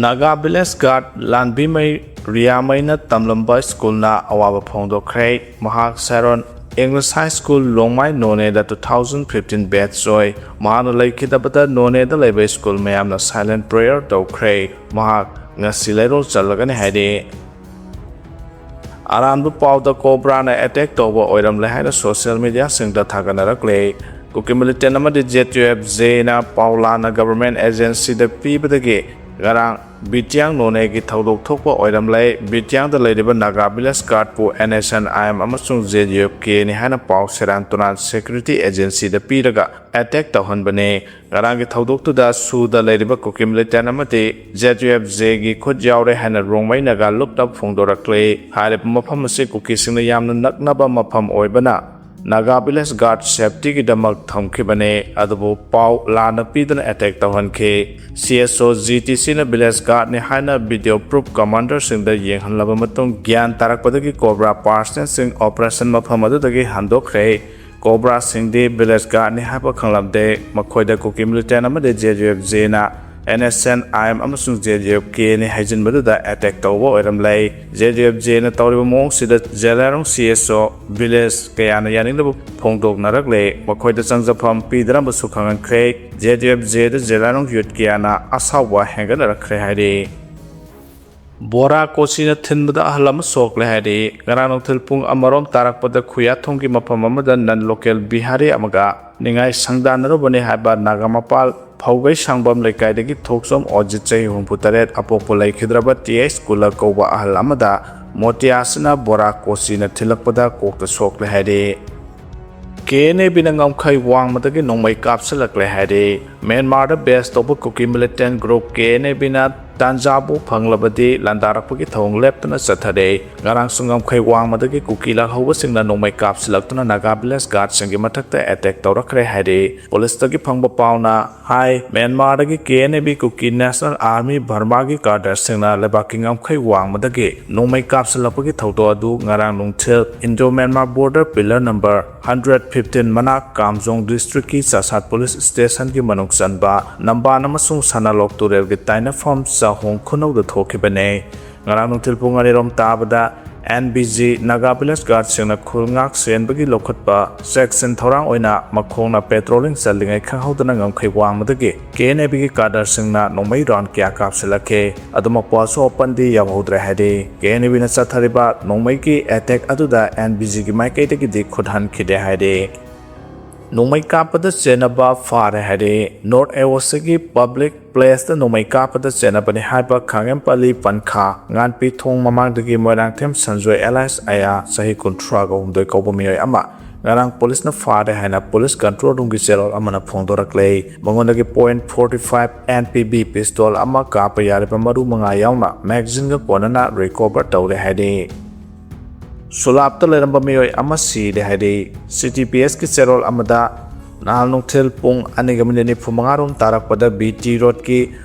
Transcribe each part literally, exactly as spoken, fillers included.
Naga village ꯒꯥꯔꯗ ꯂꯥꯟꯕꯤꯃꯩ ꯔꯤꯌꯥꯃꯩꯅ ꯇꯝꯂꯝꯕ ꯁ꯭ꯀꯨꯜꯅ ꯑꯋꯥꯕ ꯐꯣꯡꯗꯣꯛꯈ꯭ꯔꯦ꯫ ꯃꯍꯥꯛ ꯁꯥꯔꯣꯟ English high school ꯂꯣꯡꯃꯥꯏ ꯅꯣꯅꯦꯗ two thousand fifteen batch ꯑꯣꯏ꯫ ꯃꯍꯥꯛꯅ ꯂꯩꯈꯤꯗꯕꯗ ꯅꯣꯅꯦꯗ ꯂꯩꯕ ꯁ꯭ꯀꯨꯜ ꯃꯌꯥꯝꯅ silent prayer ꯇꯧꯈ꯭ꯔꯦ꯫ ꯃꯍꯥꯛ ꯉꯁꯤ ꯂꯩꯔꯣꯜ ꯆꯠꯂꯒꯅꯤ ꯍꯥꯏꯔꯤ꯫ ꯑꯔꯥꯟꯕ ꯄꯥꯎꯗ ꯀꯣꯕ꯭ꯔꯥꯅ ꯑꯦꯇꯦꯛ ꯇꯧꯕ ꯑꯣꯏꯔꯝꯂꯦ ꯍꯥꯏꯅ ꯁꯣꯁꯤꯌꯦꯜ ꯃꯤꯗꯤꯌꯥꯁꯤꯡꯗ ꯊꯥꯒꯠꯅꯔꯛꯂꯦ꯫ ꯀꯨꯀꯤ ꯃꯤꯂꯤꯇꯦꯟ ꯑꯃꯗꯤ ZUFJꯅ ꯄꯥꯎ ꯂꯥꯟꯅ ꯒꯚꯔꯟꯃꯦꯟꯠ ꯑꯦꯖꯦꯟꯁꯤꯗ ꯄꯤꯕꯗꯒꯤ ꯉꯔꯥꯡ ꯕꯤꯇꯤꯌꯥꯡ ꯅꯣꯅꯦꯒꯤ ꯊꯧꯗꯣꯛ ꯊꯣꯛꯄ ꯑꯣꯏꯔꯝꯂꯦ꯫ ꯕꯤꯇꯤꯌꯥꯡꯗ ꯂꯩꯔꯤꯕ ꯅꯥꯒꯥ ꯚꯤꯂꯦꯖ ꯒꯥꯔꯗꯄꯨ NSCN-IM ꯑꯃꯁꯨꯡ ZUFKꯅꯤ ꯍꯥꯏꯅ ꯄꯥꯎ ꯁꯦꯔꯥꯟ ꯇꯨꯔꯥꯟ ꯁꯦꯀ꯭ꯌꯨꯔꯤꯇꯤ ꯑꯦꯖꯦꯟꯁꯤꯗ ꯄꯤꯔꯒ ꯑꯦꯇꯦꯛ ꯇꯧꯍꯟꯕꯅꯤ꯫ ꯉꯔꯥꯡꯒꯤ ꯊꯧꯗꯣꯛꯇꯨꯗ ꯁꯨꯗ ꯂꯩꯔꯤꯕ ꯀꯨꯀꯤ ꯃꯤꯂꯤꯇꯦꯟ ꯑꯃꯗꯤ ZUFJꯒꯤ ꯈꯨꯠ ꯌꯥꯎꯔꯦ ꯍꯥꯏꯅ ꯔꯣꯡꯃꯩ ꯅꯥꯒꯥ ꯂꯨꯞꯅ ꯐꯣꯡꯗꯣꯔꯛꯂꯤ꯫ ꯍꯥꯏꯔꯤꯕ ꯃꯐꯝ ꯑꯁꯤ ꯀꯨꯀꯤꯁꯤꯡꯅ ꯌꯥꯝꯅ ꯅꯛꯅꯕ ꯃꯐꯝ ꯑꯣꯏꯕꯅ ꯅꯥꯒꯥ ꯚꯤꯂꯦꯖ ꯒꯥꯔꯗ ꯁꯦꯐꯇꯤꯒꯤꯗꯃꯛ ꯊꯝꯈꯤꯕꯅꯤ, ꯑꯗꯨꯕꯨ ꯄꯥꯎ ꯂꯥꯟꯅ ꯄꯤꯗꯨꯅ ꯑꯦꯇꯦꯛ ꯇꯧꯍꯟꯈꯤ꯫ CSO GTCꯅ ꯚꯤꯂꯦꯖ ꯒꯥꯔꯗꯅꯤ ꯍꯥꯏꯅ ꯚꯤꯗꯤꯑꯣ ꯄ꯭ꯔꯨꯐ ꯀꯃꯥꯟꯗꯔꯁꯤꯡꯗ ꯌꯦꯡꯍꯜꯂꯕ ꯃꯇꯨꯡ ꯒ꯭ꯌꯥꯟ ꯇꯥꯔꯛꯄꯗꯒꯤ ꯀꯣꯕ꯭ꯔꯥ ꯄꯥꯔꯁꯅꯦꯜꯁꯤꯡ ꯑꯣꯄꯔꯦꯁꯟ ꯃꯐꯝ ꯑꯗꯨꯗꯒꯤ ꯍꯟꯗꯣꯛꯈ꯭ꯔꯦ꯫ ꯀꯣꯕ꯭ꯔꯥꯁꯤꯡꯗꯤ ꯚꯤꯂꯦꯖ ꯒꯥꯔꯗꯅꯤ ꯍꯥꯏꯕ ꯈꯪꯂꯝꯗꯦ꯫ ꯃꯈꯣꯏꯗ ꯀꯨꯀꯤ ꯃꯤꯂꯤꯇꯦꯟ ꯑꯃꯗꯤ ZUFJꯅ NSCN-IM ꯑꯃꯁꯨꯡ ZUFKꯅꯤ ꯍꯥꯏꯖꯤꯟꯕꯗꯨꯗ ꯑꯦꯇꯦꯛ ꯇꯧꯕ ꯑꯣꯏꯔꯝꯂꯦ꯫ ZUFJꯅ ꯇꯧꯔꯤꯕ ꯃꯑꯣꯡꯁꯤꯗ ꯖꯦꯂꯥꯏꯔꯣꯡ CSO ꯚꯤꯂꯦꯖ ꯀꯌꯥꯅ ꯌꯥꯅꯤꯡꯗꯕ ꯐꯣꯡꯗꯣꯛꯅꯔꯛꯂꯦ꯫ ꯃꯈꯣꯏꯗ ꯆꯪꯖꯐꯝ ꯄꯤꯗꯅꯕꯁꯨ ꯈꯪꯍꯟꯈ꯭ꯔꯦ꯫ ZUFJꯗ ꯖꯦꯂꯥꯏꯔꯣꯡ ꯌꯨꯠ ꯀꯌꯥꯅ ꯑꯁꯥꯎꯕ ꯍꯦꯟꯒꯠꯅꯔꯛꯈ꯭ꯔꯦ ꯍꯥꯏꯔꯤ꯫ ꯕꯣꯔꯥ ꯀꯣꯆꯤꯅ ꯊꯤꯟꯕꯗ ꯑꯍꯜ ꯑꯃ ꯁꯣꯛꯂꯦ ꯍꯥꯏꯔꯤ꯫ ꯉꯔꯥꯡ ꯅꯨꯡꯊꯤꯜ ꯄꯨꯡ ꯑꯃꯔꯣꯝ ꯇꯥꯔꯛꯄꯗ ꯈꯨꯌꯥꯊꯣꯡꯒꯤ ꯃꯐꯝ ꯑꯃꯗ non local ꯕꯤꯍꯥꯔꯤ ꯑꯃꯒ ꯅꯤꯡꯉꯥꯏ ꯁꯪꯗꯥꯅꯔꯨꯕꯅꯤ ꯍꯥꯏꯕ ꯅꯥꯒꯥꯃꯄꯥꯜ ꯐꯧꯒꯩ ꯁꯥꯡꯕꯝ ꯂꯩꯀꯥꯏꯗꯒꯤ ꯊꯣꯛꯆꯣꯝ ꯑꯣꯖꯤꯠ, ꯆꯍꯤ ꯍꯨꯝꯐꯨ ꯇꯔꯦꯠ, ꯑꯄꯣꯛꯄ ꯂꯩꯈꯤꯗ꯭ꯔꯕ ꯇꯤ ꯑꯩꯆ ꯀꯨꯂ ꯀꯧꯕ ꯑꯍꯜ ꯑꯃꯗ ꯃꯣꯇꯤꯌꯥꯁꯤꯅ ꯕꯣꯔꯥ ꯀꯣꯆꯤꯅ ꯊꯤꯜꯂꯛꯄꯗ ꯀꯣꯛꯇ ꯁꯣꯛꯂꯦ ꯍꯥꯏꯔꯤ꯫ KNAꯕꯤꯅ ꯉꯝꯈꯩ ꯋꯥꯡꯃꯗꯒꯤ ꯅꯣꯡꯃꯩ ꯀꯥꯞꯁꯤꯜꯂꯛꯂꯦ ꯍꯥꯏꯔꯤ꯫ ꯃ꯭ꯌꯥꯟꯃꯥꯔꯗ ꯕꯦꯁ ꯇꯧꯕ ꯀꯨꯀꯤ ꯃꯤꯂꯤꯇꯦꯟ ꯒ꯭ꯔꯨꯞ KNAꯕꯤꯅ ꯇꯥꯟꯖꯥꯕꯨ ꯐꯪꯂꯕꯗꯤ ꯂꯥꯟꯗꯥꯔꯛꯄꯒꯤ ꯊꯧꯑꯣꯡ ꯂꯦꯞꯇꯅ ꯆꯠꯊꯔꯦ꯫ ꯉꯔꯥꯡꯁꯨ ꯉꯝꯈꯩ ꯋꯥꯡꯃꯗꯒꯤ ꯀꯨꯀꯤ ꯂꯥꯜꯍꯧꯕꯁꯤꯡꯅ ꯅꯣꯡꯃꯩ ꯀꯥꯞꯁꯤꯜꯂꯛꯇꯨꯅ ꯅꯥꯒꯥ ꯚꯤꯂꯦꯖ ꯒꯥꯔꯗꯁꯤꯡꯒꯤ ꯃꯊꯛꯇ ꯑꯦꯇꯦꯛ ꯇꯧꯔꯛꯈ꯭ꯔꯦ ꯍꯥꯏꯔꯤ꯫ ꯄꯨꯂꯤꯁꯇꯒꯤ ꯐꯪꯕ ꯄꯥꯎꯅ ꯍꯥꯏ, ꯃ꯭ꯌꯥꯟꯃꯥꯔꯗꯒꯤ KNAB ꯀꯨꯀꯤ ꯅꯦꯁꯅꯦꯜ ꯑꯥꯔꯃꯤ ꯕꯔꯃꯥꯒꯤ ꯀꯥꯗꯔꯁꯤꯡꯅ ꯂꯩꯕꯥꯛꯀꯤ ꯉꯝꯈꯩ ꯋꯥꯡꯃꯗꯒꯤ ꯅꯣꯡꯃꯩ ꯀꯥꯞꯁꯤꯜꯂꯛꯄꯒꯤ ꯊꯧꯗꯣꯛ ꯑꯗꯨ ꯉꯔꯥꯡ ꯅꯨꯡꯊꯤꯜ Indo Myanmar border pillar number hundred fifteen ꯃꯅꯥꯛ ꯀꯥꯝꯖꯣꯡ ꯗꯤꯁꯇ꯭ꯔꯤꯛꯀꯤ ꯆꯥꯁꯥꯠ ꯄꯨꯂꯤꯁ ꯁ꯭ꯇꯦꯁꯟꯒꯤ ꯃꯅꯨꯡ ꯆꯟꯕ ꯅꯝꯕꯥꯟ ꯑꯃꯁꯨꯡ ꯁꯅꯥꯂꯣꯛ ꯇꯨꯔꯦꯜꯒꯤ ꯇꯥꯏꯅꯐꯝ ꯇꯥꯍꯣꯡ ꯈꯨꯅꯧꯗ ꯊꯣꯛꯈꯤꯕꯅꯤ꯫ ꯉꯔꯥꯡ ꯅꯨꯡꯊꯤꯜ ꯄꯨꯡ ꯑꯅꯤꯔꯣꯝ ꯇꯥꯕꯗ N V G Naga Village Guardꯁꯤꯡꯅ ꯈꯨꯜ ꯉꯥꯛ ꯁꯦꯟꯕꯒꯤ ꯂꯧꯈꯠꯄ ꯆꯦꯛꯁꯤꯟ ꯊꯧꯔꯥꯡ ꯑꯣꯏꯅ ꯃꯈꯣꯡꯅ patrolling ꯆꯠꯂꯤꯉꯩ ꯈꯪꯍꯧꯗꯅ ꯉꯝꯈꯩ ꯋꯥꯡꯃꯗꯒꯤ K N A Bꯒꯤ cadreꯁꯤꯡꯅ ꯅꯣꯡꯃꯩ round ꯀꯌꯥ ꯀꯥꯞꯁꯤꯜꯂꯛꯈꯤ꯫ ꯑꯗꯨꯃꯛꯄꯨ ꯑꯁꯣꯛ ꯑꯄꯟꯗꯤ ꯌꯥꯎꯍꯧꯗ꯭ꯔꯦ ꯍꯥꯏꯔꯤ꯫ K N A Bꯅ ꯆꯠꯊꯔꯤꯕ ꯅꯣꯡꯃꯩꯒꯤ attack ꯑꯗꯨꯗ N V Gꯒꯤ ꯃꯥꯏꯀꯩꯗꯒꯤꯗꯤ ꯈꯨꯠ ꯍꯟꯈꯤꯗꯦ ꯍꯥꯏꯔꯤ꯫ ꯅꯣꯡꯃꯩ ꯀꯥꯞꯄꯗ ꯆꯦꯟꯅꯕ ꯐꯥꯔꯦ ꯍꯥꯏꯔꯤ꯫ North East Side ꯒꯤ public placeꯇ ꯅꯣꯡꯃꯩ ꯀꯥꯞꯄꯗ ꯆꯦꯟꯅꯕꯅꯤ ꯍꯥꯏꯕ ꯈꯥꯉꯦꯝꯄꯜꯂꯤ ꯄꯟꯈꯥ ꯉꯥꯟꯄꯤ ꯊꯣꯡ ꯃꯃꯥꯡꯗꯒꯤ ꯃꯣꯏꯔꯥꯡꯊꯦꯝ ꯁꯟꯖꯣꯏ alias ꯑꯌꯥ ꯆꯍꯤ ꯀꯨꯟꯊ꯭ꯔꯥꯒ ꯍꯨꯝꯗꯣꯏ ꯀꯧꯕ ꯃꯤꯑꯣꯏ ꯑꯃ ꯉꯔꯥꯡ ꯄꯨꯂꯤꯁꯅ ꯐꯥꯔꯦ ꯍꯥꯏꯅ police control roomꯒꯤ ꯆꯦꯔꯣꯜ ꯑꯃꯅ ꯐꯣꯡꯗꯣꯔꯛꯂꯦ꯫ ꯃꯉꯣꯟꯗꯒꯤ point forty five N P B pistol ꯑꯃ, ꯀꯥꯞꯄ ꯌꯥꯔꯤꯕ ꯃꯔꯨ ꯃꯉꯥ ꯌꯥꯎꯅ magazineꯒ ꯀꯣꯟꯅꯅ recover ꯇꯧꯔꯦ ꯍꯥꯏꯔꯤ꯫ ꯁꯨꯂꯥꯞꯇ ꯂꯩꯔꯝꯕ ꯃꯤꯑꯣꯏ ꯑꯃ ꯁꯤꯔꯦ ꯍꯥꯏꯔꯤ꯫ C T P S ꯀꯤ ꯆꯦꯔꯣꯜ ꯑꯃꯗ ꯅꯍꯥꯟ ꯅꯨꯡꯊꯤꯜ ꯄꯨꯡ ꯑꯅꯤꯒ minute ꯅꯤꯐꯨ ꯃꯉꯥ ꯔꯣꯝ ꯇꯥꯔꯛꯄꯗ B T Roadꯀꯤ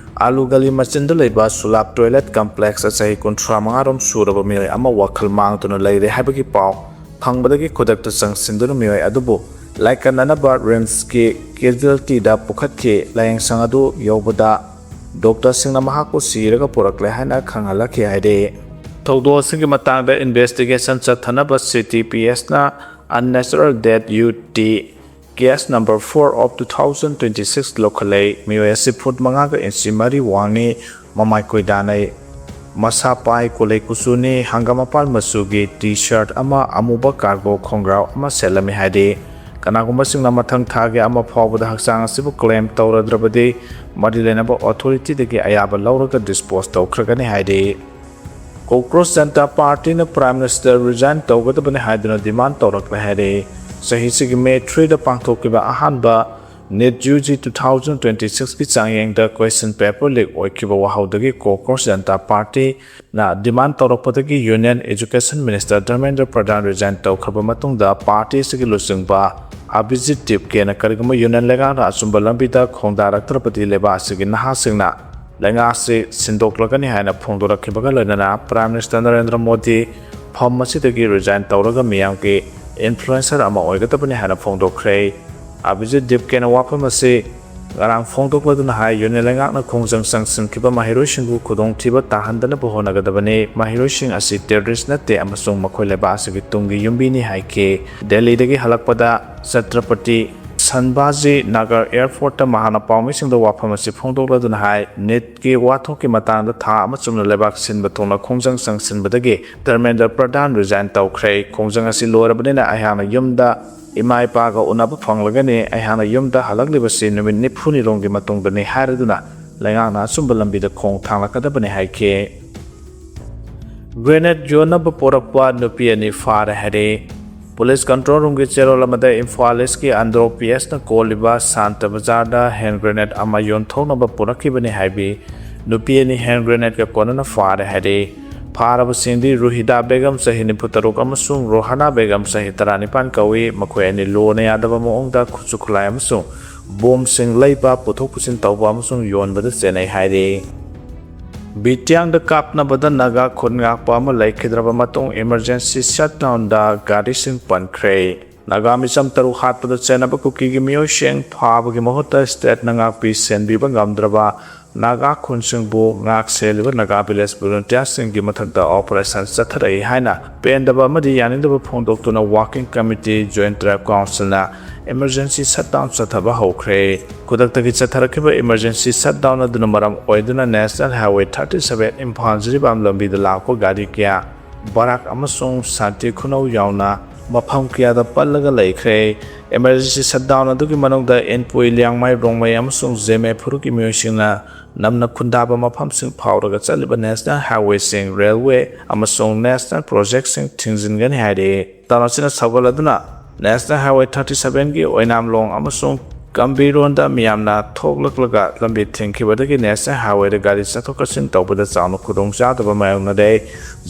ꯑꯂꯨ ꯒꯂꯤ ꯃꯆꯤꯟꯗ ꯂꯩꯕ ꯁꯨꯂꯥꯞ toilet complex ꯆꯍꯤ ꯀꯨꯟꯊ꯭ꯔꯥ ꯃꯉꯥ ꯔꯣꯝ ꯁꯨꯔꯕ ꯃꯤꯑꯣꯏ ꯑꯃ ꯋꯥꯈꯜ ꯃꯥꯡꯗꯨꯅ ꯂꯩꯔꯦ ꯍꯥꯏꯕꯒꯤ ꯄꯥꯎ ꯐꯪꯕꯗꯒꯤ ꯈꯨꯗꯛꯇ ꯆꯪꯁꯤꯟꯗꯨꯅ ꯃꯤꯑꯣꯏ ꯑꯗꯨꯕꯨ ꯂꯥꯏꯀꯠꯅꯅꯕ RIMSꯀꯤ casualtyꯗ ꯄꯨꯈꯠꯈꯤ꯫ ꯂꯥꯌꯦꯡꯁꯪ ꯑꯗꯨ ꯌꯧꯕꯗ doctorꯁꯤꯡꯅ ꯃꯍꯥꯛꯄꯨ ꯁꯤꯔꯒ ꯄꯨꯔꯛꯂꯦ ꯍꯥꯏꯅ ꯈꯪꯍꯜꯂꯛꯈꯤ ꯍꯥꯏꯔꯤ꯫ ꯊꯧꯗꯣꯛ ꯑꯁꯤꯒꯤ ꯃꯇꯥꯡꯗ investigation ꯆꯠꯊꯅꯕ C T P Sꯅ unnatural death U T case number four of two thousand twenty-six ꯂꯧꯈꯠꯂꯦ꯫ ꯃꯤꯑꯣꯏ ꯑꯁꯤ foot ꯃꯉꯥꯒ inch ꯃꯔꯤ ꯋꯥꯡꯉꯤ꯫ ꯃꯃꯥꯏ ꯀꯣꯏꯗꯥꯅꯩ꯫ ꯃꯁꯥ ꯄꯥꯏ, ꯀꯣꯂꯩ ꯀꯨꯆꯨꯅꯤ, ꯍꯪꯒꯥꯝ ꯃꯄꯥꯟ ꯃꯆꯨꯒꯤ T-shirt ꯑꯃ, ꯑꯃꯨꯕ cargo ꯈꯣꯡꯒ꯭ꯔꯥꯎ ꯑꯃ ꯁꯦꯠꯂꯝꯃꯤ ꯍꯥꯏꯔꯤ꯫ ꯀꯅꯥꯒꯨꯝꯕꯁꯤꯡꯅ ꯃꯊꯪ ꯊꯥꯒꯤ ꯑꯃ ꯐꯥꯎꯕꯗ ꯍꯛꯆꯥꯡ ꯑꯁꯤꯕꯨ claim ꯇꯧꯔꯗ꯭ꯔꯕꯗꯤ ꯃꯔꯤ ꯂꯩꯅꯕ authorityꯗꯒꯤ ꯑꯌꯥꯕ ꯂꯧꯔꯒ dispose ꯇꯧꯈ꯭ꯔꯒꯅꯤ ꯍꯥꯏꯔꯤ꯫ Cockroach Janata Partyꯅ Prime Minister resign ꯇꯧꯒꯗꯕꯅꯤ ꯍꯥꯏꯗꯨꯅ demand ꯇꯧꯔꯛꯂꯦ ꯍꯥꯏꯔꯤ꯫ ꯆꯍꯤꯁꯤꯒꯤ May threeꯗ ꯄꯥꯡꯊꯣꯛꯈꯤꯕ ꯑꯍꯥꯟꯕ NEET U G two thousand twenty-sixꯀꯤ ꯆꯥꯡꯌꯦꯡꯗ question paper leak ꯑꯣꯏꯈꯤꯕ ꯋꯥꯍꯧꯗꯒꯤ Cockroach Janata Partyꯅ demand ꯇꯧꯔꯛꯄꯗꯒꯤ Union Education Minister Dharmendra Pradhan resign ꯇꯧꯈ꯭ꯔꯕ ꯃꯇꯨꯡꯗ party ꯑꯁꯤꯒꯤ ꯂꯨꯆꯤꯡꯕ Abhijit Dipkena ꯀꯔꯤꯒꯨꯝꯕ Union ꯂꯩꯉꯥꯛꯅ ꯑꯆꯨꯝꯕ ꯂꯝꯕꯤꯗ ꯈꯣꯡꯗꯥꯔꯛꯇ꯭ꯔꯕꯗꯤ ꯂꯩꯕꯥꯛ ꯑꯁꯤꯒꯤ ꯅꯍꯥꯁꯤꯡꯅ ꯂꯩꯉꯥꯛ ꯑꯁꯤ ꯁꯤꯟꯗꯣꯛꯂꯒꯅꯤ ꯍꯥꯏꯅ ꯐꯣꯡꯗꯣꯔꯛꯈꯤꯕꯒ ꯂꯣꯏꯅꯅ Prime Minister ꯅꯔꯦꯟꯗ꯭ꯔ ꯃꯣꯗꯤ ꯐꯝ ꯑꯁꯤꯗꯒꯤ resign ꯇꯧꯔꯒ ꯃꯤꯌꯥꯝꯒꯤ influencer ꯑꯃ ꯑꯣꯏꯒꯗꯕꯅꯤ ꯍꯥꯏꯅ ꯐꯣꯡꯗꯣꯛꯈ꯭ꯔꯦ꯫ Abhijit Dipkena ꯋꯥꯐꯝ ꯑꯁꯤ ꯉꯔꯥꯡ ꯐꯣꯡꯗꯣꯛꯂꯗꯨꯅ ꯍꯥꯏ, ꯌꯨꯅꯤꯌꯟ ꯂꯩꯉꯥꯛꯅ ꯈꯣꯡꯖꯪ ꯆꯪꯁꯤꯟꯈꯤꯕ ꯃꯍꯩꯔꯣꯏꯁꯤꯡꯕꯨ ꯈꯨꯗꯣꯡꯊꯤꯕ ꯇꯥꯍꯟꯗꯅꯕ ꯍꯣꯠꯅꯒꯗꯕꯅꯤ꯫ ꯃꯍꯩꯔꯣꯏꯁꯤꯡ ꯑꯁꯤ ꯇꯦꯔꯣꯔꯤꯁ ꯅꯠꯇꯦ ꯑꯃꯁꯨꯡ ꯃꯈꯣꯏ ꯂꯩꯕꯥꯛ ꯑꯁꯤꯒꯤ ꯇꯨꯡꯒꯤ ꯌꯨꯝꯕꯤꯅꯤ ꯍꯥꯏꯈꯤ꯫ ꯗꯦꯜꯂꯤꯗꯒꯤ ꯍꯜꯂꯛꯄꯗ ꯆꯇ꯭ꯔꯄꯇꯤ ꯁꯟꯕꯥꯖꯤ ꯅꯒꯔ ꯑꯦꯌꯔꯄꯣꯔꯠꯇ ꯃꯍꯥꯛꯅ ꯄꯥꯎꯃꯤꯁꯤꯡꯗ ꯋꯥꯐꯝ ꯑꯁꯤ ꯐꯣꯡꯗꯣꯛꯂꯗꯨꯅ ꯍꯥꯏ, ꯅꯤꯠꯀꯤ ꯋꯥꯊꯣꯛꯀꯤ ꯃꯇꯥꯡꯗ ꯊꯥ ꯑꯃ ꯆꯨꯞꯅ ꯂꯩꯕꯥꯛ ꯁꯤꯟꯕ ꯊꯨꯡꯅ ꯈꯣꯡꯖꯪ ꯆꯪꯁꯤꯟꯕꯗꯒꯤ ꯙꯔꯃꯦꯟꯗ꯭ꯔ ꯄ꯭ꯔꯙꯥꯟ ꯔꯤꯖꯥꯏꯟ ꯇꯧꯈ꯭ꯔꯦ꯫ ꯈꯣꯡꯖꯪ ꯑꯁꯤ ꯂꯣꯏꯔꯕꯅꯤꯅ ꯑꯩꯍꯥꯛꯅ ꯌꯨꯝꯗ ꯏꯃꯥ ꯏꯄꯥꯒ ꯎꯅꯕ ꯐꯪꯂꯒꯅꯤ꯫ ꯑꯩꯍꯥꯛꯅ ꯌꯨꯝꯗ ꯍꯜꯂꯛꯂꯤꯕꯁꯤ ꯅꯨꯃꯤꯠ ꯅꯤꯐꯨꯅꯤ ꯔꯣꯝꯒꯤ ꯃꯇꯨꯡꯗꯅꯤ ꯍꯥꯏꯔꯗꯨꯅ ꯂꯩꯉꯥꯛꯅ ꯑꯆꯨꯝꯕ ꯂꯝꯕꯤꯗ ꯈꯣꯡ ꯊꯥꯡꯂꯛꯀꯗꯕꯅꯤ ꯍꯥꯏꯈꯤ꯫ ꯒ꯭ꯔꯦꯅꯦꯗ ꯌꯣꯟꯅꯕ ꯄꯨꯔꯛꯄ ꯅꯨꯄꯤ ꯑꯅꯤ ꯐꯥꯔꯦ ꯍꯥꯏꯔꯦ꯫ ꯄꯨꯂꯤꯁ ꯀꯟꯇ꯭ꯔꯣꯜ ꯔꯨꯝꯒꯤ ꯆꯦꯔꯣꯜ ꯑꯃꯗ ꯏꯝꯐꯥꯜ ꯏꯁꯀꯤ ꯑꯟꯗ꯭ꯔꯣ ꯄꯤ ꯑꯦꯁꯅ ꯀꯣꯜꯂꯤꯕ ꯁꯥꯟꯇ ꯕꯖꯥꯔꯗ ꯍꯦꯟ ꯒ꯭ꯔꯦꯅꯦꯗ ꯑꯃ ꯌꯣꯟꯊꯣꯛꯅꯕ ꯄꯨꯔꯛꯈꯤꯕꯅꯤ ꯍꯥꯏꯕꯤ ꯅꯨꯄꯤ ꯑꯅꯤ ꯍꯦꯟ ꯒ꯭ꯔꯦꯅꯦꯗꯀ ꯀꯣꯟꯅꯅ ꯐꯥꯔꯦ ꯍꯥꯏꯔꯦ꯫ ꯐꯥꯔꯕꯁꯤꯡꯗꯤ ꯔꯨꯍꯤꯗꯥ ꯕꯦꯒꯝ ꯆꯍꯤ ꯅꯤꯐꯨ ꯇꯔꯨꯛ ꯑꯃꯁꯨꯡ ꯔꯣꯍꯥꯅꯥ ꯕꯦꯒꯝ ꯆꯍꯤ ꯇꯔꯥꯅꯤꯄꯥꯟ ꯀꯧꯏ꯫ ꯃꯈꯣꯏ ꯑꯅꯤ ꯂꯣꯅ ꯌꯥꯗꯕ ꯃꯑꯣꯡꯗ ꯈꯨꯠꯁꯨ ꯈꯨꯠꯂꯥꯏ ꯑꯃꯁꯨꯡ ꯕꯣꯝꯁꯤꯡ ꯂꯩꯕ, ꯄꯨꯊꯣꯛ ꯄꯨꯁꯤꯟ ꯇꯧꯕ ꯑꯃꯁꯨꯡ ꯌꯣꯟꯕꯗ ꯆꯦꯟꯅꯩ ꯍꯥꯏꯔꯤ꯫ ꯕꯤꯇꯤꯌꯥꯡꯗ ꯀꯥꯞꯅꯕꯗ ꯅꯥꯒꯥ ꯈꯨꯟ ꯉꯥꯛꯄ ꯑꯃ ꯂꯩꯈꯤꯗ꯭ꯔꯕ ꯃꯇꯨꯡ ꯏꯃꯔꯖꯦꯟꯁꯤ ꯁꯠꯗꯥꯎꯟꯗ ꯒꯥꯔꯤꯁꯤꯡ ꯄꯟꯈ꯭ꯔꯦ꯫ ꯅꯥꯒꯥ ꯃꯤꯆꯝ ꯇꯔꯨꯛ ꯍꯥꯠꯄꯗ ꯆꯦꯟꯅꯕ ꯀꯨꯀꯤꯒꯤ ꯃꯤꯑꯣꯏꯁꯤꯡ ꯐꯥꯕꯒꯤ ꯃꯍꯨꯠꯇ ꯁ꯭ꯇꯦꯠꯅ ꯉꯥꯛꯄꯤ ꯁꯦꯟꯕꯤꯕ ꯉꯝꯗ꯭ꯔꯕ ꯅꯥꯒꯥ ꯈꯨꯟꯁꯤꯡꯕꯨ ꯉꯥꯛ ꯁꯦꯜꯂꯤꯕ ꯅꯥꯒꯥ ꯚꯤꯂꯦꯖ ꯚꯣꯂꯨꯟꯇꯤꯌꯥꯔꯁꯤꯡꯒꯤ ꯃꯊꯛꯇ ꯑꯣꯄꯔꯦꯁꯟ ꯆꯠꯊꯔꯛꯏ ꯍꯥꯏꯅ ꯄꯦꯟꯗꯕ ꯑꯃꯗꯤ ꯌꯥꯅꯤꯡꯗꯕ ꯐꯣꯡꯗꯣꯛꯇꯨꯅ ꯋꯥꯔꯀꯤꯡ ꯀꯃꯤꯇꯤ ꯖꯣꯏꯟꯠ ꯇ꯭ꯔꯥꯏꯕ ꯀꯥꯎꯟꯁꯤꯜꯅ ꯏꯃꯔꯖꯦꯟꯁꯤ ꯁꯠꯗꯥꯎꯟ ꯆꯠꯊꯕ ꯍꯧꯈ꯭ꯔꯦ꯫ ꯈꯨꯗꯛꯇꯒꯤ ꯆꯠꯊꯔꯛꯈꯤꯕ ꯏꯃꯔꯖꯦꯟꯁꯤ ꯁꯠꯗꯥꯎꯟ ꯑꯗꯨꯅ ꯃꯔꯝ ꯑꯣꯏꯗꯨꯅ national highway thirty seven Imphal Jiribam ꯂꯝꯕꯤꯗ ꯂꯥꯛꯄ ꯒꯥꯔꯤ ꯀꯌꯥ, ꯕꯔꯥꯛ ꯑꯃꯁꯨꯡ ꯁꯥꯟꯇꯤ ꯈꯨꯅꯧ ꯌꯥꯎꯅ ꯃꯐꯝ ꯀꯌꯥꯗ ꯄꯜꯂꯒ ꯂꯩꯈ꯭ꯔꯦ꯫ ꯏꯃꯔꯖꯦꯟꯁꯤ ꯁꯠꯗꯥꯎꯟ ꯑꯗꯨꯒꯤ ꯃꯅꯨꯡꯗ ꯏꯟꯄꯨꯏ, ꯂꯤꯌꯥꯡꯃꯩ, ꯔꯣꯡꯃꯩ ꯑꯃꯁꯨꯡ ꯖꯦꯃꯦ ꯐꯨꯔꯨꯞꯀꯤ ꯃꯤꯑꯣꯏꯁꯤꯡꯅ ꯅꯝꯅ ꯈꯨꯟꯗꯥꯕ ꯃꯐꯝꯁꯤꯡ ꯐꯥꯎꯔꯒ ꯆꯠꯂꯤꯕ ꯅꯦꯁꯅꯦꯜ ꯍꯥꯏꯋꯦꯁꯤꯡ, ꯔꯦꯜꯋꯦ ꯑꯃꯁꯨꯡ ꯅꯦꯁꯅꯦꯜ ꯄ꯭ꯔꯣꯖꯦꯛꯁꯤꯡ ꯊꯤꯡꯖꯤꯟꯒꯅꯤ ꯍꯥꯏꯔꯤ꯫ ꯇꯥꯎꯟ ꯑꯁꯤꯅ ꯁꯧꯒꯠꯂꯗꯨꯅ ꯅꯦꯁꯅꯦꯜ ꯍꯥꯏꯋꯦ ꯊꯥꯔꯇꯤ ꯁꯚꯦꯟꯒꯤ ꯑꯣꯏꯅꯥꯝꯂꯣꯡ ꯑꯃꯁꯨꯡ ꯀꯝꯕꯤꯔꯣꯟꯗ ꯃꯤꯌꯥꯝꯅ ꯊꯣꯛꯂꯛꯂꯒ ꯂꯝꯕꯤ ꯊꯤꯡꯈꯤꯕꯗꯒꯤ ꯅꯦꯁꯅꯦꯜ ꯍꯥꯏꯋꯦꯗ ꯒꯥꯔꯤ ꯆꯠꯊꯣꯛ ꯆꯠꯁꯤꯟ ꯇꯧꯕꯗ ꯆꯥꯎꯅ ꯈꯨꯗꯣꯡꯆꯥꯗꯕ ꯃꯥꯌꯣꯛꯅꯔꯦ꯫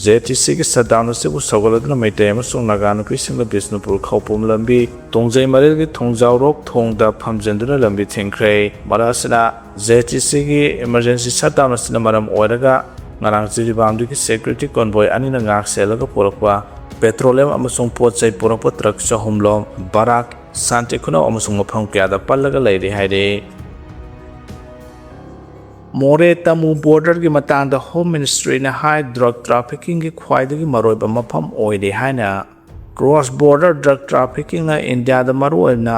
ꯖꯦ ꯇꯤ ꯁꯤꯒꯤ ꯁꯠꯗꯥꯎꯟ ꯑꯁꯤꯕꯨ ꯁꯧꯒꯠꯂꯗꯨꯅ ꯃꯩꯇꯩ ꯑꯃꯁꯨꯡ ꯅꯥꯒꯥ ꯅꯨꯄꯤꯁꯤꯡꯅ ꯕꯤꯁꯅꯨꯄꯨꯔ ꯈꯧꯄꯨꯝ ꯂꯝꯕꯤ, ꯇꯣꯡꯖꯩ ꯃꯔꯤꯜꯒꯤ ꯊꯣꯡꯖꯥꯎꯔꯣꯛ ꯊꯣꯡꯗ ꯐꯝꯖꯤꯟꯗꯨꯅ ꯂꯝꯕꯤ ꯊꯤꯡꯈ꯭ꯔꯦ꯫ ꯃꯔꯛ ꯑꯁꯤꯅ ꯖꯦ ꯇꯤ ꯁꯤꯒꯤ ꯏꯃꯔꯖꯦꯟꯁꯤ ꯁꯠꯗꯥꯎꯟ ꯑꯁꯤꯅ ꯃꯔꯝ ꯑꯣꯏꯔꯒ ꯉꯔꯥꯡ ꯖꯤꯔꯤꯕꯥꯝꯗꯒꯤ ꯁꯦꯀ꯭ꯌꯨꯔꯤꯇꯤ ꯀꯣꯟꯚꯣꯏ ꯑꯅꯤꯅ ꯉꯥꯛ ꯁꯦꯜꯂꯒ ꯄꯨꯔꯛꯄ ꯄꯦꯇ꯭ꯔꯣꯂꯤꯌꯝ ꯑꯃꯁꯨꯡ ꯄꯣꯠ ꯆꯩ ꯄꯨꯔꯛꯄ ꯇ꯭ꯔꯛ ꯆꯍꯨꯝꯂꯣꯝ ꯕꯔꯥꯛ, ꯁꯥꯟꯇꯤ ꯈꯨꯅꯧ ꯑꯃꯁꯨꯡ ꯃꯐꯝ ꯀꯌꯥꯗ ꯄꯜꯂꯒ ꯂꯩꯔꯤ ꯍꯥꯏꯔꯤ꯫ ꯃꯣꯔꯦ ꯇꯥꯃꯨ ꯕꯣꯔꯗꯔꯒꯤ ꯃꯇꯥꯡꯗ ꯍꯣꯝ ꯃꯤꯅꯤꯁꯇ꯭ꯔꯤꯅ ꯍꯥꯏ, ꯗ꯭ꯔꯒ ꯇ꯭ꯔꯥꯐꯤꯀꯤꯡꯒꯤ ꯈ꯭ꯋꯥꯏꯗꯒꯤ ꯃꯔꯨꯑꯣꯏꯕ ꯃꯐꯝ ꯑꯣꯏꯔꯤ ꯍꯥꯏꯅ꯫ ꯀ꯭ꯔꯣꯁ ꯕꯣꯔꯗꯔ ꯗ꯭ꯔꯒ ꯇ꯭ꯔꯥꯐꯤꯀꯤꯡꯅ ꯏꯟꯗꯤꯌꯥꯗ ꯃꯔꯨꯑꯣꯏꯅ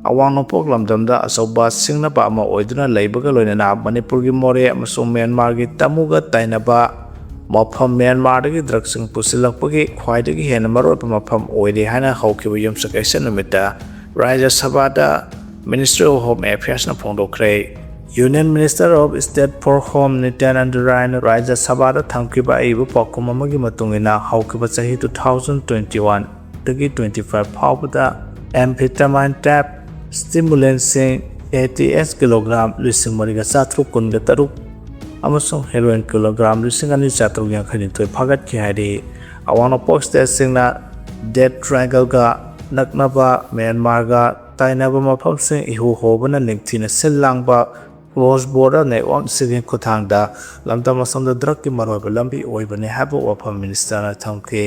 ꯑꯋꯥꯡ ꯅꯣꯡꯄꯣꯛ ꯂꯝꯗꯝꯗ ꯑꯆꯧꯕ ꯁꯤꯡꯅꯕ ꯑꯃ ꯑꯣꯏꯗꯨꯅ ꯂꯩꯕꯒ ꯂꯣꯏꯅꯅ ꯃꯅꯤꯄꯨꯔꯒꯤ ꯃꯣꯔꯦ ꯑꯃꯁꯨꯡ ꯃ꯭ꯌꯥꯟꯃꯥꯔꯒꯤ ꯇꯥꯃꯨꯒ ꯇꯩꯅꯕ ꯃꯐꯝ, ꯃ꯭ꯌꯥꯟꯃꯥꯔꯗꯒꯤ ꯗ꯭ꯔꯒꯁꯤꯡ ꯄꯨꯁꯤꯜꯂꯛꯄꯒꯤ ꯈ꯭ꯋꯥꯏꯗꯒꯤ ꯍꯦꯟꯅ ꯃꯔꯨꯑꯣꯏꯕ ꯃꯐꯝ ꯑꯣꯏꯔꯤ ꯍꯥꯏꯅ ꯍꯧꯈꯤꯕ ꯌꯨꯝꯁꯀꯩꯁ ꯅꯨꯃꯤꯠꯇ ꯔꯥꯖ꯭ꯌ ꯁꯚꯥꯗ Ministry of Home Affairsꯅ ꯐꯣꯡꯗꯣꯛꯈ꯭ꯔꯦ꯫ Union Minister of State for Home ꯅꯤꯇ꯭ꯌꯥꯅꯟꯗ ꯔꯥꯏꯅ ꯔꯥꯖ꯭ꯌ ꯁꯚꯥꯗ ꯊꯝꯈꯤꯕ ꯑꯏꯕ ꯄꯥꯎꯈꯨꯝ ꯑꯃꯒꯤ ꯃꯇꯨꯡ ꯏꯟꯅ, ꯍꯧꯈꯤꯕ ꯆꯍꯤ two thousand twenty-one ꯗꯒꯤ twenty-five ꯐꯥꯎꯕꯗ amphetamine type stimulantsꯁꯤꯡ, A T S, kilogram ꯂꯤꯁꯤꯡ ꯃꯔꯤꯒ ꯆꯥꯇ꯭ꯔꯨꯛ ꯀꯨꯟꯒ ꯇꯔꯨꯛ ꯑꯃꯁꯨꯡ heroin ꯀꯤꯂꯣꯒ꯭ꯔꯥꯝ ꯂꯤꯁꯤꯡ ꯑꯅꯤ ꯆꯥꯇ꯭ꯔꯨꯛ ꯌꯥꯡꯈꯩ ꯅꯤꯊꯣꯏ ꯐꯥꯒꯠꯈꯤ ꯍꯥꯏꯔꯤ꯫ ꯑꯋꯥꯡ ꯅꯣꯡꯄꯣꯛ ꯁ꯭ꯇꯦꯠꯁꯤꯡꯅ Death Triangleꯒ ꯅꯛꯅꯕ ꯃ꯭ꯌꯥꯟꯃꯥꯔꯒ ꯇꯥꯏꯅꯕ ꯃꯐꯝꯁꯤꯡ ꯏꯍꯨ ꯍꯣꯕꯅ ꯅꯤꯡꯊꯤꯅ ꯁꯤꯜ ꯂꯥꯡꯕ cross border networkꯁꯤꯡꯒꯤ ꯈꯨꯠꯊꯥꯡꯗ ꯂꯝꯗꯝ ꯑꯁꯣꯝꯗ ꯗ꯭ꯔꯒꯀꯤ ꯃꯔꯨꯑꯣꯏꯕ ꯂꯝꯕꯤ ꯑꯣꯏꯕꯅꯤ ꯍꯥꯏꯕ ꯋꯥꯐꯝ ꯃꯤꯅꯤꯁꯇꯔꯅ ꯊꯝꯈꯤ꯫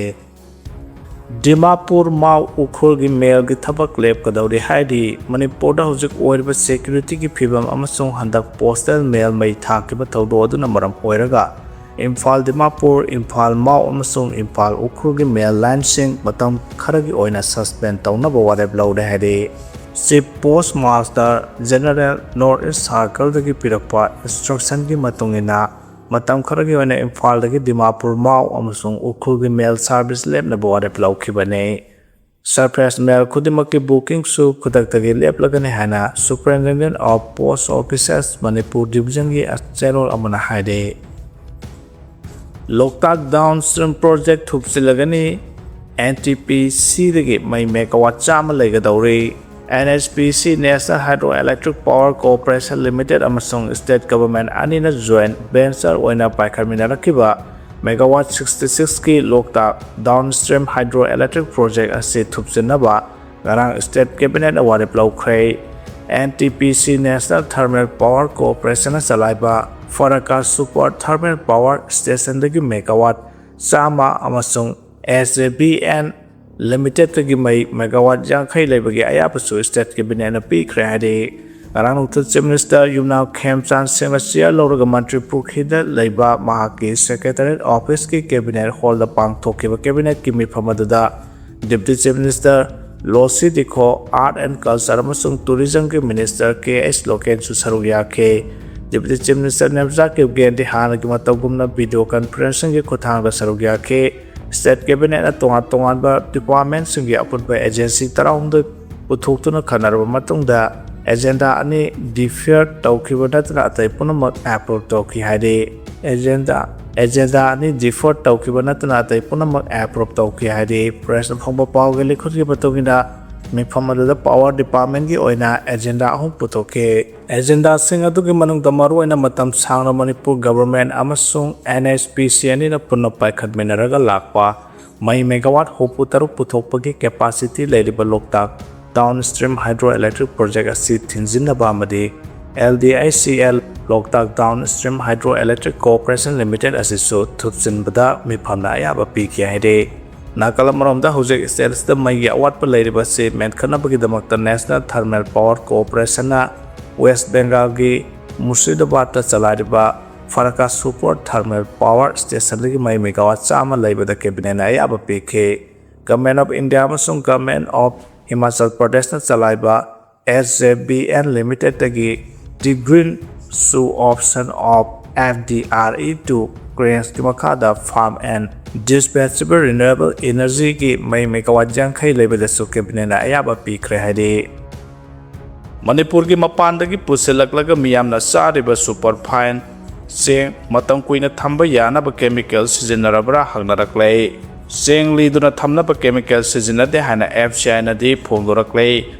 ꯗꯤꯃꯥꯄꯨꯔ ꯃꯥꯎ ꯎꯈ꯭ꯔꯨꯜꯒꯤ ꯃꯦꯜꯒꯤ ꯊꯕꯛ ꯂꯦꯞꯀꯗꯧꯔꯤ ꯍꯥꯏꯔꯤ꯫ ꯃꯅꯤꯄꯨꯔꯗ ꯍꯧꯖꯤꯛ ꯑꯣꯏꯔꯤꯕ securityꯒꯤ ꯐꯤꯕꯝ ꯑꯃꯁꯨꯡ ꯍꯟꯗꯛ postal mail ꯃꯩ ꯊꯥꯈꯤꯕ ꯊꯧꯗꯣꯛ ꯑꯗꯨꯅ ꯃꯔꯝ ꯑꯣꯏꯔꯒ ꯏꯝꯐꯥꯜ, ꯗꯤꯃꯥꯄꯨꯔ, ꯏꯝꯐꯥꯜ ꯃꯥꯎ ꯑꯃꯁꯨꯡ ꯏꯝꯐꯥꯜ ꯎꯈ꯭ꯔꯨꯜꯒꯤ mail lineꯁꯤꯡ ꯃꯇꯝ ꯈꯔꯒꯤ ꯑꯣꯏꯅ suspend ꯇꯧꯅꯕ ꯋꯥꯔꯦꯞ ꯂꯧꯔꯦ ꯍꯥꯏꯔꯤ꯫ Chief Post Master General North East Circleꯗꯒꯤ ꯄꯤꯔꯛꯄ instructionꯒꯤ ꯃꯇꯨꯡ ꯏꯟꯅ, ꯃꯇꯝ ꯈꯔꯒꯤ ꯑꯣꯏꯅ ꯏꯝꯐꯥꯜꯗꯒꯤ ꯗꯤꯃꯥꯄꯨꯔ ꯃꯥꯎ ꯑꯃꯁꯨꯡ ꯎꯈ꯭ꯔꯨꯜꯒꯤ mail service ꯂꯦꯞꯅꯕ ꯋꯥꯔꯦꯞ ꯂꯧꯈꯤꯕꯅꯤ꯫ Surface mail ꯈꯨꯗꯤꯡꯃꯛꯀꯤ bookingꯁꯨ ꯈꯨꯗꯛꯇꯒꯤ ꯂꯦꯞꯂꯒꯅꯤ ꯍꯥꯏꯅ Superintendent of Post Offices Manipur Divisionꯒꯤ ꯆꯦꯔꯣꯜ ꯑꯃꯅ ꯍꯥꯏꯔꯤ꯫ ꯂꯣꯛꯇꯥꯛ downstream project ꯊꯨꯞꯆꯤꯜꯂꯒꯅꯤ꯫ NTPCꯗꯒꯤ ꯃꯩ megawatt ꯆꯥꯝꯃ ꯂꯩꯒꯗꯧꯔꯤ꯫ NHPC, National Hydroelectric Power Corporation Limited ꯑꯃꯁꯨꯡ state government ꯑꯅꯤꯅ joint venture ꯑꯣꯏꯅ ꯄꯥꯏꯈꯠꯃꯤꯟꯅꯔꯛꯈꯤꯕ megawatt sixty sixꯀꯤ ꯂꯣꯛꯇꯥꯛ downstream hydroelectric project ꯑꯁꯤ ꯊꯨꯞꯆꯤꯟꯅꯕ ꯉꯔꯥꯡ state cabinetꯅ ꯋꯥꯔꯦꯞ ꯂꯧꯈ꯭ꯔꯦ꯫ NTPC, National Thermal Power Corporationꯅ ꯆꯂꯥꯏꯕ ꯐꯔꯛꯀꯥ super thermal power stationꯗꯒꯤ megawatt ꯆꯥꯝꯃ ꯑꯃꯁꯨꯡ SJVN Limitedꯇꯒꯤ ꯃꯩ megawatt ꯌꯥꯡꯈꯩ ꯂꯩꯕꯒꯤ ꯑꯌꯥꯕꯁꯨ state cabinetꯅ ꯄꯤꯈ꯭ꯔꯦ ꯍꯥꯏꯔꯤ꯫ ꯉꯔꯥꯡ ꯅꯨꯡꯊꯤꯜ Chief Minister ꯌꯨꯝꯅꯥꯝ ꯈꯦꯝꯆꯥꯟ ꯁꯤꯡꯅ ꯆꯤꯌꯔ ꯂꯧꯔꯒ ꯃꯟꯇ꯭ꯔꯤ ꯄꯨꯈ꯭ꯔꯤꯗ ꯂꯩꯕ ꯃꯍꯥꯛꯀꯤ Secretariat Officeꯀꯤ Cabinet Hallꯗ ꯄꯥꯡꯊꯣꯛꯈꯤꯕ Cabinetꯀꯤ ꯃꯤꯐꯝ ꯑꯗꯨꯗ Deputy Chief Minister ꯂꯣꯁꯤ ꯗꯤꯈꯣ, Art and Culture ꯑꯃꯁꯨꯡ Tourismꯒꯤ Minister ꯀꯦ ꯑꯩꯆ ꯂꯣꯀꯦꯟꯁꯨ ꯁꯔꯨꯛ ꯌꯥꯈꯤ꯫ Deputy Chief Minister ꯅꯦꯝꯆꯥ ꯀꯤꯞꯒꯦꯟꯗꯤ ꯍꯥꯟꯅꯒꯤ ꯃꯇꯧꯒꯨꯝꯅ video conferencingꯒꯤ ꯈꯨꯠꯊꯥꯡꯗ ꯁꯔꯨꯛ ꯌꯥꯈꯤ꯫ State Cabinetꯅ ꯇꯣꯉꯥꯟ ꯇꯣꯉꯥꯟꯕ departmentꯁꯤꯡꯒꯤ ꯑꯄꯨꯟꯕ agency ꯇꯔꯥꯍꯨꯝꯗꯣꯏ ꯄꯨꯊꯣꯛꯇꯨꯅ ꯈꯟꯅꯔꯕ ꯃꯇꯨꯡꯗ agenda ꯑꯅꯤ defer ꯇꯧꯈꯤꯕ ꯅꯠꯇꯅ ꯑꯇꯩ ꯄꯨꯝꯅꯃꯛ approve ꯇꯧꯈꯤ ꯍꯥꯏꯔꯤ꯫ Agenda agenda ꯑꯅꯤ defer ꯇꯧꯈꯤꯕ ꯅꯠꯇꯅ ꯑꯇꯩ ꯄꯨꯝꯅꯃꯛ approve ꯇꯧꯈꯤ ꯍꯥꯏꯔꯤ꯫ Pressꯅ ꯐꯣꯡꯕ ꯄꯥꯎꯒꯤ ꯂꯤꯈꯨꯠꯀꯤ ꯃꯇꯨꯡ ꯏꯟꯅ, ꯃꯤꯐꯝ ꯑꯗꯨꯗ Power Departmentꯀꯤ ꯑꯣꯏꯅ agenda ꯑꯍꯨꯝ ꯄꯨꯊꯣꯛꯈꯤ꯫ Agendaꯁꯤꯡ ꯑꯗꯨꯒꯤ ꯃꯅꯨꯡꯗ ꯃꯔꯨꯑꯣꯏꯅ ꯃꯇꯝ ꯁꯥꯡꯅ ꯃꯅꯤꯄꯨꯔ Government ꯑꯃꯁꯨꯡ N H P C ꯑꯅꯤꯅ ꯄꯨꯟꯅ ꯄꯥꯏꯈꯠꯃꯤꯟꯅꯔꯒ ꯂꯥꯛꯄ ꯃꯩ megawatt ꯍꯨꯝꯐꯨ ꯇꯔꯨꯛ ꯄꯨꯊꯣꯛꯄꯒꯤ capacity ꯂꯩꯔꯤꯕ ꯂꯣꯛꯇꯥꯛ Downstream Hydroelectric Project ꯑꯁꯤ ꯊꯤꯡꯖꯤꯟꯅꯕ ꯑꯃꯗꯤ L D H C L, ꯂꯣꯛꯇꯥꯛ Downstream Hydroelectric Corporation Limited ꯑꯁꯤꯁꯨ ꯊꯨꯞꯆꯤꯟꯕꯗ ꯃꯤꯐꯝꯅ ꯑꯌꯥꯕ ꯄꯤꯈꯤ ꯍꯥꯏꯔꯤ꯫ ꯅꯥꯀꯜ ꯑꯃꯔꯣꯝꯗ, ꯍꯧꯖꯤꯛ state ꯑꯁꯤꯗ ꯃꯩꯒꯤ ꯑꯋꯥꯠꯄ ꯂꯩꯔꯤꯕ ꯑꯁꯤ ꯃꯦꯟꯈꯠꯅꯕꯒꯤꯗꯃꯛꯇ National Thermal Power Corporationꯅ West Bengalꯒꯤ ꯃꯨꯔꯁꯤꯗꯥꯕꯥꯗꯇ ꯆꯂꯥꯏꯔꯤꯕ ꯐꯔꯀꯥ Super Thermal Power Stationꯗꯒꯤ ꯃꯩ megawatt ꯆꯥꯝꯃ ꯂꯩꯕꯗ Cabinetꯅ ꯑꯌꯥꯕ ꯄꯤꯈꯤ꯫ Government of India ꯑꯃꯁꯨꯡ Government of Himachal Pradeshꯅ ꯆꯂꯥꯏꯕ S J V N Limitedꯇꯒꯤ The Green Shoe Option of F D R E to Cranesꯀꯤ ꯃꯈꯥꯗ Farm and Dispatchable Renewable Energyꯒꯤ ꯃꯩ megawatt ꯌꯥꯡꯈꯩ ꯂꯩꯕꯗꯁꯨ Cabinetꯅ ꯑꯌꯥꯕ ꯄꯤꯈ꯭ꯔꯦ ꯍꯥꯏꯔꯤ꯫ ꯃꯅꯤꯄꯨꯔꯒꯤ ꯃꯄꯥꯟꯗꯒꯤ ꯄꯨꯁꯤꯜꯂꯛꯂꯒ ꯃꯤꯌꯥꯝꯅ ꯆꯥꯔꯤꯕ superfine ꯆꯦꯡ ꯃꯇꯝ ꯀꯨꯏꯅ ꯊꯝꯕ ꯌꯥꯅꯕ chemical ꯁꯤꯖꯤꯟꯅꯔꯕ꯭ꯔꯥ ꯍꯪꯅꯔꯛꯂꯦ꯫ ꯆꯦꯡ ꯂꯤꯗꯨꯅ ꯊꯝꯅꯕ chemical ꯁꯤꯖꯤꯟꯅꯗꯦ ꯍꯥꯏꯅ F C Iꯅꯗꯤ ꯐꯣꯡꯗꯣꯔꯛꯂꯦ꯫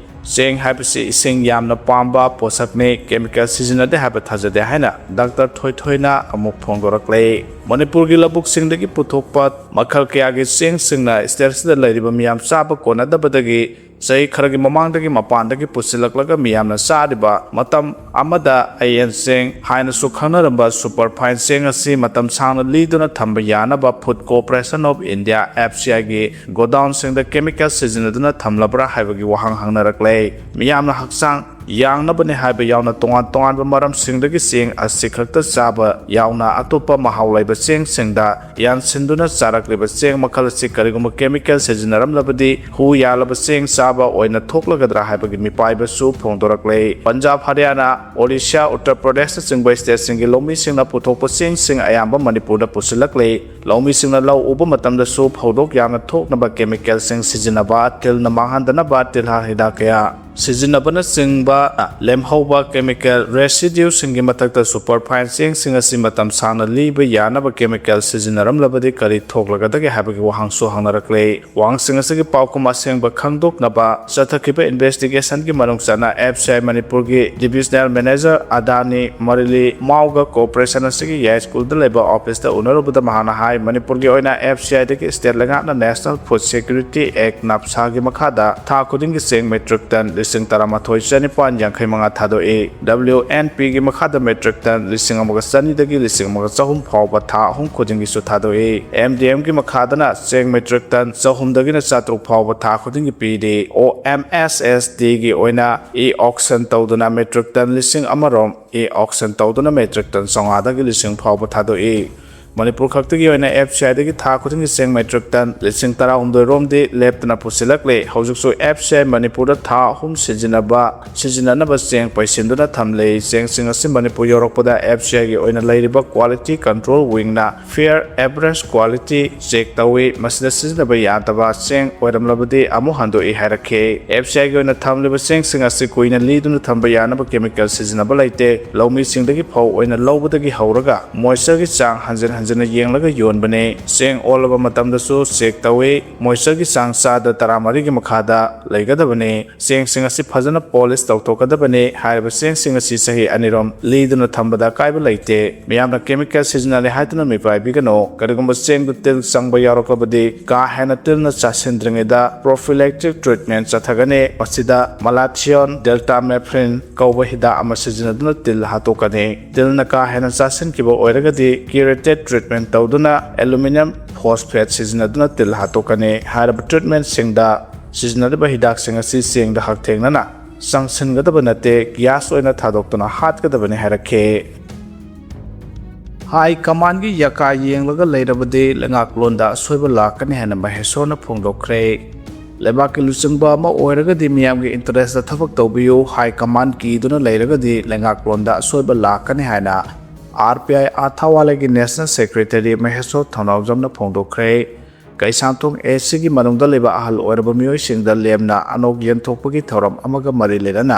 ꯆꯦꯡ ꯍꯥꯏꯕꯁꯤ ꯏꯁꯤꯡ ꯌꯥꯝꯅ ꯄꯥꯝꯕ ꯄꯣꯠꯁꯛꯅꯤ, chemical ꯁꯤꯖꯤꯟꯅꯗꯦ ꯍꯥꯏꯕ ꯊꯥꯖꯗꯦ ꯍꯥꯏꯅ Doctor ꯊꯣꯏꯊꯣꯏꯅ ꯑꯃꯨꯛ ꯐꯣꯡꯗꯣꯔꯛꯂꯦ꯫ ꯃꯅꯤꯄꯨꯔꯒꯤ ꯂꯧꯕꯨꯛꯁꯤꯡꯗꯒꯤ ꯄꯨꯊꯣꯛꯄ ꯃꯈꯜ ꯀꯌꯥꯒꯤ ꯆꯦꯡꯁꯤꯡꯅ state ꯑꯁꯤꯗ ꯂꯩꯔꯤꯕ ꯃꯤꯌꯥꯝ ꯆꯥꯕ ꯀꯣꯟꯅꯗꯕꯗꯒꯤ ꯆꯍꯤ ꯈꯔꯒꯤ ꯃꯃꯥꯡꯗꯒꯤ ꯃꯄꯥꯟꯗꯒꯤ ꯄꯨꯁꯤꯜꯂꯛꯂꯒ ꯃꯤꯌꯥꯝꯅ ꯆꯥꯔꯤꯕ ꯃꯇꯝ ꯑꯃꯗ ꯑꯌꯦꯟ ꯆꯦꯡ ꯍꯥꯏꯅꯁꯨ ꯈꯪꯅꯔꯝꯕ superfine ꯆꯦꯡ ꯑꯁꯤ ꯃꯇꯝ ꯁꯥꯡꯅ ꯂꯤꯗꯨꯅ ꯊꯝꯕ ꯌꯥꯅꯕ Food Corporation of India, F C Iꯒꯤ godownꯁꯤꯡꯗ chemical ꯁꯤꯖꯤꯟꯅꯗꯨꯅ ꯊꯝꯂꯕ꯭ꯔꯥ ꯍꯥꯏꯕꯒꯤ ꯋꯥꯍꯪ ꯍꯪꯅꯔꯛꯂꯦ꯫ ꯃꯤꯌꯥꯝꯅ ꯍꯛꯆꯥꯡ ꯌꯥꯡꯅꯕꯅꯤ ꯍꯥꯏꯕ ꯌꯥꯎꯅ ꯇꯣꯉꯥꯟ ꯇꯣꯉꯥꯟꯕ ꯃꯔꯝꯁꯤꯡꯗꯒꯤ ꯆꯦꯡ ꯑꯁꯤ ꯈꯛꯇ ꯆꯥꯕ ꯌꯥꯎꯅ ꯑꯇꯣꯞꯄ ꯃꯍꯥꯎ ꯂꯩꯕ ꯆꯦꯡꯁꯤꯡꯗ ꯌꯥꯟꯁꯤꯟꯗꯨꯅ ꯆꯥꯔꯛꯂꯤꯕ ꯆꯦꯡ ꯃꯈꯜ ꯑꯁꯤ ꯀꯔꯤꯒꯨꯝꯕ chemical ꯁꯤꯖꯤꯟꯅꯔꯝꯂꯕꯗꯤ ꯍꯨ ꯌꯥꯜꯂꯕ ꯆꯦꯡ ꯆꯥꯕ ꯑꯣꯏꯅ ꯊꯣꯛꯂꯒꯗ꯭ꯔꯥ ꯍꯥꯏꯕꯒꯤ ꯃꯤꯄꯥꯏꯕꯁꯨ ꯐꯣꯡꯗꯣꯔꯛꯂꯦ꯫ ꯄꯟꯖꯥꯕ, ꯍꯔꯤꯌꯥꯅꯥ, ꯑꯣꯔꯤꯁꯥ, ꯎꯠꯇꯔ ꯄ꯭ꯔꯗꯦꯁꯅꯆꯤꯡꯕ stateꯁꯤꯡꯒꯤ ꯂꯧꯃꯤꯁꯤꯡꯅ ꯄꯨꯊꯣꯛꯄ ꯆꯦꯡꯁꯤꯡ ꯑꯌꯥꯝꯕ ꯃꯅꯤꯄꯨꯔꯗ ꯄꯨꯁꯤꯜꯂꯛꯂꯦ꯫ ꯂꯧꯃꯤꯁꯤꯡꯅ ꯂꯧ ꯎꯕ ꯃꯇꯝꯗꯁꯨ ꯐꯧꯗꯣꯛ ꯌꯥꯝꯅ ꯊꯣꯛꯅꯕ chemicalꯁꯤꯡ ꯁꯤꯖꯤꯟꯅꯕ, ꯇꯤꯜꯅ ꯃꯥꯡꯍꯟꯗꯅꯕ ꯇꯤꯜꯍꯥꯠ ꯍꯤꯗꯥꯛ ꯀꯌꯥ ꯁꯤꯖꯤꯟꯅꯕꯅꯆꯤꯡꯕ ꯂꯦꯝꯍꯧꯕ chemical residueꯁꯤꯡꯒꯤ ꯃꯊꯛꯇ superfine ꯆꯦꯡꯁꯤꯡ ꯑꯁꯤ ꯃꯇꯝ ꯁꯥꯡꯅ ꯂꯤꯕ ꯌꯥꯅꯕ chemical ꯁꯤꯖꯤꯟꯅꯔꯝꯂꯕꯗꯤ ꯀꯔꯤ ꯊꯣꯛꯂꯒꯗꯒꯦ ꯍꯥꯏꯕꯒꯤ ꯋꯥꯍꯪꯁꯨ ꯍꯪꯅꯔꯛꯂꯦ꯫ ꯋꯥꯍꯪꯁꯤꯡ ꯑꯁꯤꯒꯤ ꯄꯥꯎꯈꯨꯝ ꯑꯁꯦꯡꯕ ꯈꯪꯗꯣꯛꯅꯕ ꯆꯠꯊꯈꯤꯕ investigationꯒꯤ ꯃꯅꯨꯡ ꯆꯟꯅ FCI ꯃꯅꯤꯄꯨꯔꯒꯤ divisional manager ꯑꯗꯥꯅꯤ ꯃꯔꯤꯂꯤ ꯃꯥꯎꯒ corporation ꯑꯁꯤꯒꯤ ꯌꯥꯏꯁ꯭ꯀꯨꯜꯗ ꯂꯩꯕ officeꯇ ꯎꯅꯔꯨꯕꯗ ꯃꯍꯥꯛꯅ ꯍꯥꯏ, ꯃꯅꯤꯄꯨꯔꯒꯤ ꯑꯣꯏꯅ FCIꯗꯒꯤ state ꯂꯩꯉꯥꯛꯅ National Food Security Act, NAFSAꯒꯤ ꯃꯈꯥꯗ ꯊꯥ ꯈꯨꯗꯤꯡꯒꯤ ꯆꯦꯡ metric ton ꯂꯤꯁꯤꯡ ꯇꯔꯥꯃꯥꯊꯣꯏ ꯆꯅꯤꯄꯥꯟ ꯌꯥꯡꯈꯩ ꯃꯉꯥ ꯊꯥꯗꯣꯛꯏ꯫ WNPꯒꯤ ꯃꯈꯥꯗ metric ton ꯂꯤꯁꯤꯡ ꯑꯃꯒ ꯆꯅꯤꯗꯒꯤ ꯂꯤꯁꯤꯡ ꯑꯃꯒ ꯆꯍꯨꯝ ꯐꯥꯎꯕ ꯊꯥ ꯑꯍꯨꯝ ꯈꯨꯗꯤꯡꯒꯤꯁꯨ ꯊꯥꯗꯣꯛꯏ꯫ MDMꯒꯤ ꯃꯈꯥꯗꯅ ꯆꯦꯡ metric ton ꯆꯍꯨꯝꯗꯒꯤꯅ ꯆꯥꯇ꯭ꯔꯨꯛ ꯐꯥꯎꯕ ꯊꯥ ꯈꯨꯗꯤꯡꯒꯤ ꯄꯤꯔꯤ꯫ OMSSDꯒꯤ ꯑꯣꯏꯅ e-auction ꯇꯧꯗꯨꯅ metric ton ꯂꯤꯁꯤꯡ ꯑꯃꯔꯣꯝ, e-auction ꯇꯧꯗꯨꯅ metric ton ꯆꯥꯝꯃꯉꯥꯗꯒꯤ ꯂꯤꯁꯤꯡ ꯐꯥꯎꯕ ꯊꯥꯗꯣꯛꯏ꯫ ꯃꯅꯤꯄꯨꯔ ꯈꯛꯇꯒꯤ ꯑꯣꯏꯅ FCIꯗꯒꯤ ꯊꯥ ꯈꯨꯗꯤꯡꯒꯤ ꯆꯦꯡ metric ton ꯂꯤꯁꯤꯡ ꯇꯔꯥꯍꯨꯝꯗꯣꯏ ꯔꯣꯝꯗꯤ ꯂꯦꯞꯇꯅ ꯄꯨꯁꯤꯜꯂꯛꯂꯦ꯫ ꯍꯧꯖꯤꯛꯁꯨ FCI ꯃꯅꯤꯄꯨꯔꯗ ꯊꯥ ꯑꯍꯨꯝ ꯁꯤꯖꯤꯟꯅꯕ, ꯁꯤꯖꯤꯟꯅꯅꯕ ꯆꯦꯡ ꯄꯩꯁꯤꯟꯗꯨꯅ ꯊꯝꯂꯤ꯫ ꯆꯦꯡꯁꯤꯡ ꯑꯁꯤ ꯃꯅꯤꯄꯨꯔ ꯌꯧꯔꯛꯄꯗ FCIꯒꯤ ꯑꯣꯏꯅ ꯂꯩꯔꯤꯕ Quality Control Wingꯅ fair average quality check ꯇꯧꯏ꯫ ꯃꯁꯤꯗ ꯁꯤꯖꯤꯟꯅꯕ ꯌꯥꯗꯕ ꯆꯦꯡ ꯑꯣꯏꯔꯝꯂꯕꯗꯤ ꯑꯃꯨꯛ ꯍꯟꯗꯣꯛꯏ ꯍꯥꯏꯔꯛꯈꯤ꯫ FCIꯒꯤ ꯑꯣꯏꯅ ꯊꯝꯂꯤꯕ ꯆꯦꯡꯁꯤꯡ ꯑꯁꯤ ꯀꯨꯏꯅ ꯂꯤꯗꯨꯅ ꯊꯝꯕ ꯌꯥꯅꯕ chemical ꯁꯤꯖꯤꯟꯅꯕ ꯂꯩꯇꯦ꯫ ꯂꯧꯃꯤꯁꯤꯡꯗꯒꯤ ꯐꯧ ꯑꯣꯏꯅ ꯂꯧꯕꯗꯒꯤ ꯍꯧꯔꯒ moistureꯒꯤ ꯆꯥꯡ ꯍꯟꯖꯤꯟ ꯍꯟꯖꯤꯟꯅ ꯌꯦꯡꯂꯒ ꯌꯣꯟꯕꯅꯤ꯫ ꯆꯦꯡ ꯑꯣꯜꯂꯕ ꯃꯇꯝꯗꯁꯨ check ꯇꯧꯏ꯫ Moistureꯒꯤ ꯆꯥꯡ ꯆꯥꯗ ꯇꯔꯥꯃꯔꯤꯒꯤ ꯃꯈꯥꯗ ꯂꯩꯒꯗꯕꯅꯤ꯫ ꯆꯦꯡꯁꯤꯡ ꯑꯁꯤ ꯐꯖꯅ polish ꯇꯧꯊꯣꯛꯀꯗꯕꯅꯤ꯫ ꯍꯥꯏꯔꯤꯕ ꯆꯦꯡꯁꯤꯡ ꯑꯁꯤ ꯆꯍꯤ ꯑꯅꯤꯔꯣꯝ ꯂꯤꯗꯨꯅ ꯊꯝꯕꯗ ꯑꯀꯥꯏꯕ ꯂꯩꯇꯦ꯫ ꯃꯤꯌꯥꯝꯅ chemical ꯁꯤꯖꯤꯟꯅꯔꯦ ꯍꯥꯏꯗꯨꯅ ꯃꯤꯄꯥꯏꯕꯤꯒꯅꯨ꯫ ꯀꯔꯤꯒꯨꯝꯕ ꯆꯦꯡꯗꯨ ꯇꯤꯜ ꯆꯪꯕ ꯌꯥꯎꯔꯛꯂꯕꯗꯤ ꯀꯥ ꯍꯦꯟꯅ ꯇꯤꯜꯅ ꯆꯥꯁꯤꯟꯗ꯭ꯔꯤꯉꯩꯗ prophylactic treatment ꯆꯠꯊꯒꯅꯤ꯫ ꯃꯁꯤꯗ malathion deltamethrin ꯀꯧꯕ ꯍꯤꯗꯥꯛ ꯑꯃ ꯁꯤꯖꯤꯟꯅꯗꯨꯅ ꯇꯤꯜ ꯍꯥꯠꯇꯣꯛꯀꯅꯤ꯫ ꯇꯤꯜꯅ ꯀꯥ ꯍꯦꯟꯅ ꯆꯥꯁꯤꯟꯈꯤꯕ ꯑꯣꯏꯔꯒꯗꯤ chelated treatment ꯇꯧꯗꯨꯅ aluminium phosphate ꯁꯤꯖꯤꯟꯅꯗꯨꯅ ꯇꯤꯜ ꯍꯥꯠꯇꯣꯛꯀꯅꯤ꯫ ꯍꯥꯏꯔꯤꯕ treatmentꯁꯤꯡꯗ ꯁꯤꯖꯤꯟꯅꯔꯤꯕ ꯍꯤꯗꯥꯛꯁꯤꯡ ꯑꯁꯤ ꯆꯦꯡꯗ ꯍꯛꯊꯦꯡꯅꯅ ꯆꯪꯁꯤꯟꯒꯗꯕ ꯅꯠꯇꯦ, ꯒ꯭ꯌꯥꯁ ꯑꯣꯏꯅ ꯊꯥꯗꯣꯛꯇꯨꯅ ꯍꯥꯠꯀꯗꯕꯅꯤ ꯍꯥꯏꯔꯛꯈꯤ꯫ ꯍꯥꯏ ꯀꯃꯥꯟꯒꯤ ꯌꯥꯀꯥ ꯌꯦꯡꯂꯒ ꯂꯩꯔꯕꯗꯤ ꯂꯩꯉꯥꯛꯂꯣꯟꯗ ꯑꯁꯣꯏꯕ ꯂꯥꯛꯀꯅꯤ ꯍꯥꯏꯅ ꯃꯍꯦꯁꯣꯔꯅ ꯐꯣꯡꯗꯣꯛꯈ꯭ꯔꯦ꯫ ꯂꯩꯕꯥꯛꯀꯤ ꯂꯨꯆꯤꯡꯕ ꯑꯃ ꯑꯣꯏꯔꯒꯗꯤ ꯃꯤꯌꯥꯝꯒꯤ ꯏꯟꯇꯔꯦꯁꯇ ꯊꯕꯛ ꯇꯧꯕꯤꯌꯨ, ꯍꯥꯏ ꯀꯃꯥꯟ ꯀꯤꯗꯨꯅ ꯂꯩꯔꯒꯗꯤ ꯂꯩꯉꯥꯛꯂꯣꯟꯗ ꯑꯁꯣꯏꯕ ꯂꯥꯛꯀꯅꯤ ꯍꯥꯏꯅ R P I ꯑꯥꯊꯥꯋꯥꯂꯦꯒꯤ national secretary ꯃꯍꯦꯁꯣꯔ ꯊꯧꯅꯥꯎꯖꯝꯅ ꯐꯣꯡꯗꯣꯛꯈ꯭ꯔꯦ꯫ ꯀꯩꯁꯥꯝꯊꯣꯡ ꯑꯦꯁ ꯁꯤꯒꯤ ꯃꯅꯨꯡꯗ ꯂꯩꯕ ꯑꯍꯜ ꯑꯣꯏꯔꯕ ꯃꯤꯑꯣꯏꯁꯤꯡꯗ ꯂꯦꯝꯅ ꯑꯅꯣꯛ ꯌꯦꯟꯊꯣꯛꯄꯒꯤ ꯊꯧꯔꯝ ꯑꯃꯒ ꯃꯔꯤ ꯂꯩꯅꯅ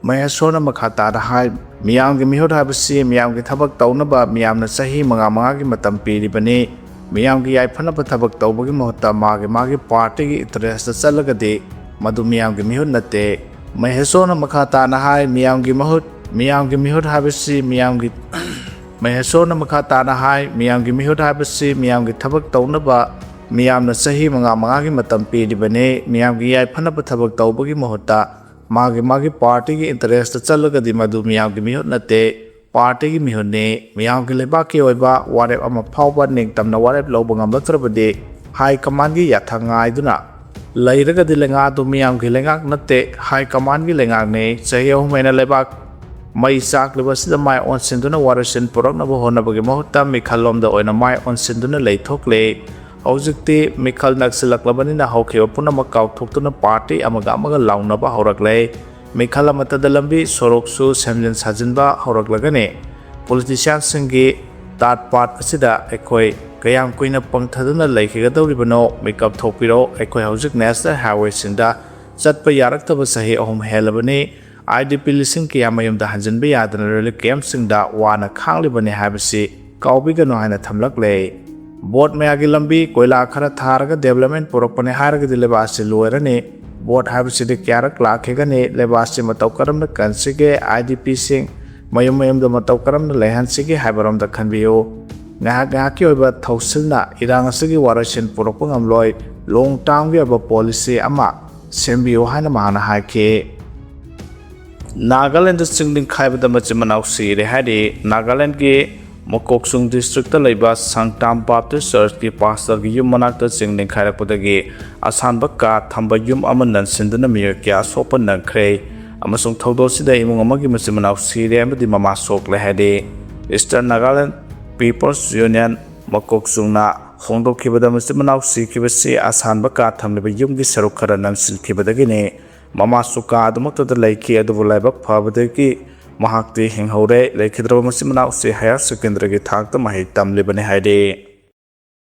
ꯃꯍꯦꯁꯣꯔꯅ ꯃꯈꯥ ꯇꯥꯅ ꯍꯥꯏ, ꯃꯤꯌꯥꯝꯒꯤ ꯃꯤꯍꯨꯠ ꯍꯥꯏꯕꯁꯤ ꯃꯤꯌꯥꯝꯒꯤ ꯊꯕꯛ ꯇꯧꯅꯕ ꯃꯤꯌꯥꯝꯅ ꯆꯍꯤ ꯃꯉꯥ ꯃꯉꯥꯒꯤ ꯃꯇꯝ ꯄꯤꯔꯤꯕꯅꯤ꯫ ꯃꯤꯌꯥꯝꯒꯤ ꯌꯥꯏꯐꯅꯕ ꯊꯕꯛ ꯇꯧꯕꯒꯤ ꯃꯍꯨꯠꯇ ꯃꯥꯒꯤ ꯃꯥꯒꯤ ꯄꯥꯔꯇꯤꯒꯤ ꯏꯟꯇꯔꯦꯁꯇ ꯆꯠꯂꯒꯗꯤ ꯃꯗꯨ ꯃꯤꯌꯥꯝꯒꯤ ꯃꯤꯍꯨꯠ ꯅꯠꯇꯦ꯫ ꯃꯍꯦꯁꯣꯔꯅ ꯃꯈꯥ ꯇꯥꯅ ꯍꯥꯏ, ꯃꯤꯌꯥꯝꯒꯤ ꯃꯍꯨꯠ, ꯃꯤꯌꯥꯝꯒꯤ ꯃꯤꯍꯨꯠ ꯍꯥꯏꯕꯁꯤ ꯃꯤꯌꯥꯝꯒꯤ ꯃꯍꯦꯁꯣꯔꯅ ꯃꯈꯥ ꯇꯥꯅ ꯍꯥꯏ, ꯃꯤꯌꯥꯝꯒꯤ ꯃꯤꯍꯨꯠ ꯍꯥꯏꯕꯁꯤ ꯃꯤꯌꯥꯝꯒꯤ ꯊꯕꯛ ꯇꯧꯅꯕ ꯃꯤꯌꯥꯝꯅ ꯆꯍꯤ ꯃꯉꯥ ꯃꯉꯥꯒꯤ ꯃꯇꯝ ꯄꯤꯔꯤꯕꯅꯤ꯫ ꯃꯤꯌꯥꯝꯒꯤ ꯌꯥꯏꯐꯅꯕ ꯊꯕꯛ ꯇꯧꯕꯒꯤ ꯃꯍꯨꯠꯇ ꯃꯥꯒꯤ ꯃꯥꯒꯤ ꯄꯥꯔꯇꯤꯒꯤ ꯏꯟꯇꯔꯦꯁꯇ ꯆꯠꯂꯒꯗꯤ ꯃꯗꯨ ꯃꯤꯌꯥꯝꯒꯤ ꯃꯤꯍꯨꯠ ꯅꯠꯇꯦ, ꯄꯥꯔꯇꯤꯒꯤ ꯃꯤꯍꯨꯠꯅꯤ꯫ ꯃꯤꯌꯥꯝꯒꯤ ꯂꯩꯕꯥꯛꯀꯤ ꯑꯣꯏꯕ ꯋꯥꯔꯦꯞ ꯑꯃ ꯐꯥꯎꯕ ꯅꯤꯡꯇꯝꯅ ꯋꯥꯔꯦꯞ ꯂꯧꯕ ꯉꯝꯂꯛꯇ꯭ꯔꯕꯗꯤ ꯍꯥꯏ ꯀꯃꯥꯟꯒꯤ ꯌꯥꯊꯪ ꯉꯥꯏꯗꯨꯅ ꯂꯩꯔꯒꯗꯤ ꯂꯩꯉꯥꯛ ꯑꯗꯨ ꯃꯤꯌꯥꯝꯒꯤ ꯂꯩꯉꯥꯛ ꯅꯠꯇꯦ, ꯍꯥꯏ ꯀꯃꯥꯟꯒꯤ ꯂꯩꯉꯥꯛꯅꯤ꯫ ꯆꯍꯤ ꯑꯍꯨꯝ ꯍꯦꯟꯅ ꯂꯩꯕꯥꯛ ꯃꯩ ꯆꯥꯛꯂꯤꯕ ꯑꯁꯤꯗ ꯃꯥꯏ ꯑꯣꯟꯁꯤꯟꯗꯨꯅ ꯋꯥꯔꯣꯏꯁꯤꯟ ꯄꯨꯔꯛꯅꯕ ꯍꯣꯠꯅꯕꯒꯤ ꯃꯍꯨꯠꯇ ꯃꯤꯈꯜꯂꯣꯝꯗ ꯑꯣꯏꯅ ꯃꯥꯏ ꯑꯣꯟꯁꯤꯟꯗꯨꯅ ꯂꯩꯊꯣꯛꯂꯦ꯫ ꯍꯧꯖꯤꯛꯇꯤ ꯃꯤꯈꯜ ꯅꯛꯁꯤꯜꯂꯛꯂꯕꯅꯤꯅ ꯍꯧꯈꯤꯕ ꯄꯨꯝꯅꯃꯛ ꯀꯥꯎꯊꯣꯛꯇꯨꯅ ꯄꯥꯔꯇꯤ ꯑꯃꯒ ꯑꯃꯒ ꯂꯥꯎꯅꯕ ꯍꯧꯔꯛꯂꯦ꯫ ꯃꯤꯈꯜ ꯑꯃꯠꯇꯗ ꯂꯝꯕꯤ ꯁꯣꯔꯣꯛꯁꯨ ꯁꯦꯝꯖꯤꯟ ꯁꯥꯖꯤꯟꯕ ꯍꯧꯔꯛꯂꯒꯅꯤ꯫ ꯄꯣꯂꯤꯇꯤꯁꯤꯌꯥꯟꯁꯤꯡꯒꯤ ꯇꯥꯠ ꯄꯥꯠ ꯑꯁꯤꯗ ꯑꯩꯈꯣꯏ ꯀꯌꯥꯝ ꯀꯨꯏꯅ ꯄꯪꯊꯗꯨꯅ ꯂꯩꯈꯤꯒꯗꯧꯔꯤꯕꯅꯣ? ꯃꯤꯀꯞ ꯊꯣꯛꯄꯤꯔꯣ꯫ ꯑꯩꯈꯣꯏ ꯍꯧꯖꯤꯛ ꯅꯦꯁꯅꯦꯜ ꯍꯥꯏꯋꯦꯁꯤꯡꯗ ꯆꯠꯄ ꯌꯥꯔꯛꯇꯕ ꯆꯍꯤ ꯑꯍꯨꯝ ꯍꯦꯜꯂꯕꯅꯤ꯫ ꯑꯥꯏ ꯗꯤ ꯄꯤ ꯂꯤꯁꯤꯡ ꯀꯌꯥ ꯃꯌꯨꯝꯗ ꯍꯟꯖꯤꯟꯕ ꯌꯥꯗꯅ ꯔꯤꯂꯤꯐ ꯀꯦꯝꯞꯁꯤꯡꯗ ꯋꯥꯅ ꯈꯥꯡꯂꯤꯕꯅꯤ ꯍꯥꯏꯕꯁꯤ ꯀꯥꯎꯕꯤꯒꯅꯨ ꯍꯥꯏꯅ ꯊꯝꯂꯛꯂꯦ꯫ ꯚꯣꯠ ꯃꯌꯥꯒꯤ ꯂꯝꯕꯤ ꯀꯣꯏꯂꯥ ꯈꯔ ꯊꯥꯔꯒ ꯗꯦꯕꯂꯞꯃꯦꯟ ꯄꯨꯔꯛꯄꯅꯤ ꯍꯥꯏꯔꯒꯗꯤ ꯂꯩꯕꯥꯛ ꯑꯁꯤ ꯂꯣꯏꯔꯅꯤ꯫ ꯚꯣꯠ ꯍꯥꯏꯕꯁꯤꯗꯤ ꯀꯌꯥꯔꯛ ꯂꯥꯛꯈꯤꯒꯅꯤ? ꯂꯩꯕꯥꯛ ꯑꯁꯤ ꯃꯇꯧ ꯀꯔꯝꯅ ꯀꯟꯁꯤꯒꯦ? ꯑꯥꯏ ꯗꯤ ꯄꯤꯁꯤꯡ ꯃꯌꯨꯝ ꯃꯌꯨꯝꯗ ꯃꯇꯧ ꯀꯔꯝꯅ ꯂꯩꯍꯟꯁꯤꯒꯦ ꯍꯥꯏꯕꯔꯣꯝꯗ ꯈꯟꯕꯤꯌꯨ꯫ ꯉꯥꯏꯍꯥꯛ ꯉꯥꯏꯍꯥꯛꯀꯤ ꯑꯣꯏꯕ ꯊꯧꯁꯤꯜꯅ ꯏꯔꯥꯡ ꯑꯁꯤꯒꯤ ꯋꯥꯔꯣꯏꯁꯤꯟ ꯄꯨꯔꯛꯄ ꯉꯝꯂꯣꯏ꯫ ꯂꯣꯡ ꯇꯥꯔꯝꯒꯤ ꯑꯣꯏꯕ ꯄꯣꯂꯤꯁꯤ ꯑꯃ ꯁꯦꯝꯕꯤꯌꯨ ꯍꯥꯏꯅ ꯃꯍꯥꯛꯅ ꯍꯥꯏꯈꯤ꯫ ꯅꯥꯒꯥꯂꯦꯟꯗ ꯆꯤꯡ ꯅꯤꯡꯈꯥꯏꯕꯗ ꯃꯆꯤꯟ ꯃꯅꯥꯎ ꯁꯤꯔꯦ ꯍꯥꯏꯔꯤ꯫ ꯅꯥꯒꯥꯂꯦꯟꯗꯒꯤ ꯃꯣꯀꯣꯛꯆꯨꯡ ꯗꯤꯁꯇ꯭ꯔꯤꯛꯇ ꯂꯩꯕ ꯁꯪꯇꯥꯝ ꯕꯥꯞꯇꯤꯁ ꯆꯔꯆꯀꯤ ꯄꯥꯁꯇꯔꯒꯤ ꯌꯨꯝ ꯃꯅꯥꯛꯇ ꯆꯤꯡ ꯅꯤꯡꯈꯥꯏꯔꯛꯄꯗꯒꯤ ꯑꯁꯥꯟꯕ ꯀꯥ ꯊꯝꯕ ꯌꯨꯝ ꯑꯃ ꯅꯟꯁꯤꯟꯗꯨꯅ ꯃꯤꯑꯣꯏ ꯀꯌꯥ ꯁꯣꯛꯄ ꯅꯪꯈ꯭ꯔꯦ꯫ ꯑꯃꯁꯨꯡ ꯊꯧꯗꯣꯛ ꯑꯁꯤꯗ ꯏꯃꯨꯡ ꯑꯃꯒꯤ ꯃꯆꯤꯟ ꯃꯅꯥꯎ ꯁꯤꯔꯦ ꯑꯃꯗꯤ ꯃꯃꯥ ꯁꯣꯛꯂꯦ ꯍꯥꯏꯔꯤ꯫ Eastern Nagaland People's Union ꯃꯀꯣꯛ ꯆꯨꯡꯅ ꯍꯣꯡꯗꯣꯛꯈꯤꯕꯗ ꯃꯆꯤꯟ ꯃꯅꯥꯎ ꯁꯤꯈꯤꯕꯁꯤ ꯑꯁꯥꯟꯕ ꯀꯥ ꯊꯝꯂꯤꯕ ꯌꯨꯝꯒꯤ ꯁꯔꯨꯛ ꯈꯔ ꯅꯝꯁꯤꯟꯈꯤꯕꯗꯒꯤꯅꯤ꯫ ꯃꯃꯥꯁꯨ ꯀꯥ ꯑꯗꯨꯃꯛꯇꯗ ꯂꯩꯈꯤ, ꯑꯗꯨꯕꯨ ꯂꯥꯏꯕꯛ ꯐꯕꯗꯒꯤ ꯃꯍꯥꯛꯇꯤ ꯍꯤꯡꯍꯧꯔꯦ꯫ ꯂꯩꯈꯤꯗ꯭ꯔꯕ ꯃꯆꯤꯟ ꯃꯅꯥꯎꯁꯤ higher secondary ꯒꯤ ꯊꯥꯛꯇ ꯃꯍꯩ ꯇꯝꯂꯤꯕꯅꯤ ꯍꯥꯏꯔꯤ꯫